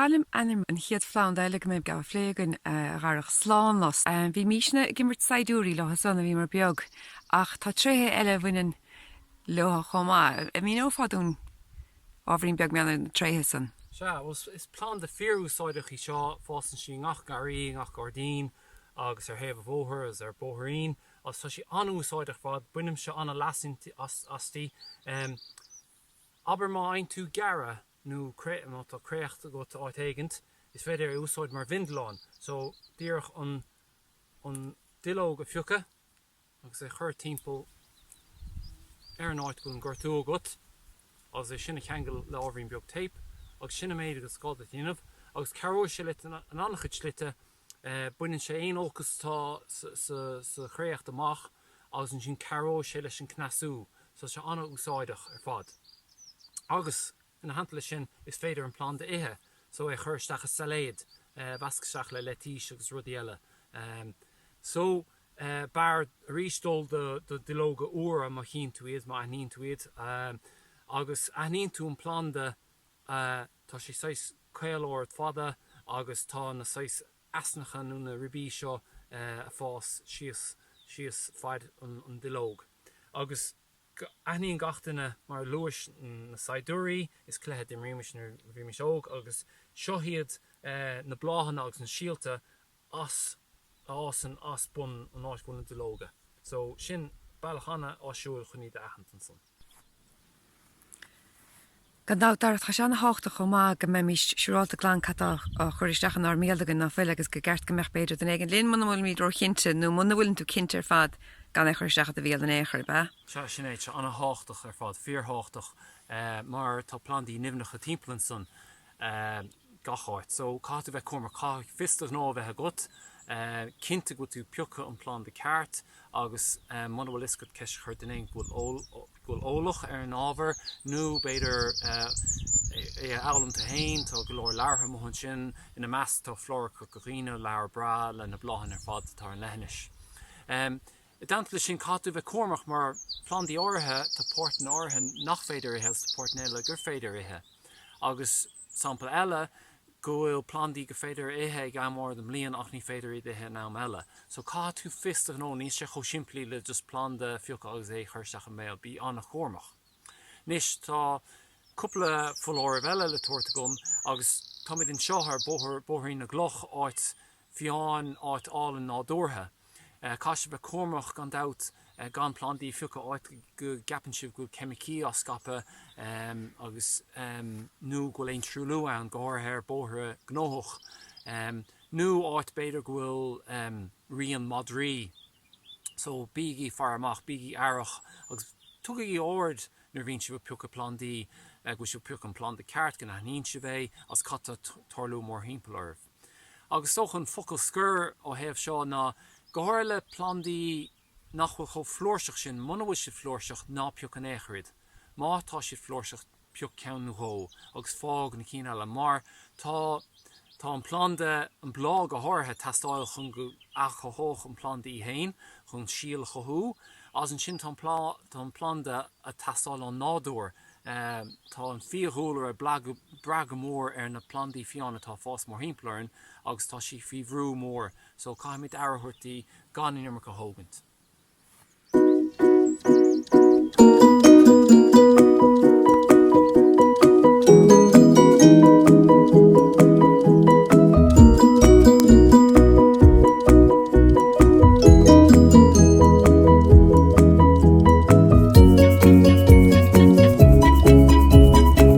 Caithim ainm an chéad phlanda eile go mbeidh á phlé againn, a Dharach, slánlus. Bhímisne ag imirt saighdiúirí leo san nuair a bhíomar beag, ach tá tréithe eile a bhaineann leo chomh maith. An míneofá dúinn ábhairín beag mar gheall ar na tréithe san? Sea, bhuel is planda fíor-úsáideach í seo, fásann sí i ngach garraí, i ngach gairdín agus ar thaobh an bhóthair agus ar bóithrín agus tá sí an-úsáideach ar fad, bainimse an-leas asti. Abair má fhaigheann tú gearradh nó má tá créacht agat áit éigint, is féidir é a úsáid mar bhindealán. So, díreach an an duilleog a phiocadh agus é a chur timpeall ar an áit go bhfuil an gortú agat agus é sin a cheangal le ábhairín beag tape agus sin an méid agus is gá duit a dhéanamh agus cabhróidh sé leat in an-chuid slite. Baineann sé aon olcas atá sa chréacht amach agus ansin cabhróidh sé leis an cneasú. So tá sé an-úsáideach ar fad. Agus ina theannta leis sin is féidir an planda a ithe, so é a chur isteach i sailéad, a mheascadh isteach le leitís agus rudaí eile. So b'fhearr arís dul do duilleoga úra má chíonn tú iad, má aithníonn tú iad. Agus aithníonn tú an planda, tá sé saghas caol ard fada agus tá na saghas easnacha nó na ribí seo a fás síos síos faid an duilleog. Agus aithníonn gach duine, mar a luais, na saighdiúirí, is cluiche a d'imrímis nuair a bhímis óg agus seo iad na bláthanna agus na síolta as a fhásann as bun an áit go bhfuil na duilleoga. So sin bealach an-áisiúil chun iad a aithint ansan. Gan dabht, Darach, tá sé ana-thábhachtach chomh maith go mbeimis siúrálta glan cad tá á chur isteach inár mbéal againn, ná fuil, agus gur ceart go mbeadh b'fhéidir duine éigin linn muna bhfuilimid róchinnte nó muna bhfuileann tú cinnte ar fad gan é a chur isteach i do bhéal in aon chor, ab ea? Sea, sin é, tá sé ana-thábhachtach ar fad, fíorthábhachtach, mar tá plandaí nimhneacha timpeall ansan. gach áit. So, caithfidh tú bheith cúramach, caithfidh fios do ghnó a bheith agat, cinnte go bhfuil tú ag piocadh an planda ceart agus muna bhfuil fhios agat ceist a chur duine éigin go bhfuil eolach ar an ábhar nó b'fhéidir é a fhoghlaim tú féin, tá go leor leabhartha amuigh ansin, ina measc tá Flóra Chorca Dhuibhne, leabhar breá le na bláthanna ar fad atá ar an leithinis. I dteannta leis sin, caithfidh tú bheith cúramach mar plandaí áirithe, tá páirteanna áirithe nach féidir a ithe agus tá páirteanna eile gur féidir a ithe. Agus sampla eile, go bhfuil plandaí gur féidir a ithe ag am áirithe den mbliain ach ní féidir iad a ithe in am eile. So caithfidh tú fios do ghnó, níl sé chomh simplí le just planda a phiocadh agus é a chur isteach i mbéal, bí an-chúramach. Anois tá cúpla foláireamh eile le tabhairt agam agus táimid anseo ar bóthar, Bóithrín na gCloch, áit fiáin, áit álainn nádúrtha. Caithfidh sibh bheith cúramach, gan dabht, gan plandaí a phiocadh áit go gceapann sibh go bhfuil ceimicí á scaipeadh agus, nó go bhfuil aon truailliú ann, go háirithe ar bóithre gnóthach, nó áit b'fhéidir go bhfuil rian madraí. So, bígí ag faire amach, bígí aireach agus tugaigí aird nuair a bhíonn sibh ag piocadh plandaí, go bhfuil sibh ag piocadh an planda ceart, go n-aithníonn sibh é agus cad tá ag tarlú mórthimpeall oraibh. Agus is dócha an focal scoir ó thaobh seo ná, go háirithe le plandaí nach bhfuil chomh flúirseach sin, muna bhfuil siad flúirseach, ná pioc in aon chor iad. Má tá siad flúirseach, pioc ceann nó dhó agus fág na cinn eile mar tá tá an planda, an bláth go háirithe, ag teastáil chun go athchothódh an planda í féin, chun síol a chothú. Agus ansin tá an tá an planda ag teastáil ón nádúr. Tá an fiadhúlra ag brath go mór ar na plandaí fiáine atá ag fás mórthimpeall orainn agus tá sí faoi bhrú mór so caithfimid aire a thabhairt di gan an iomarca a thógaint.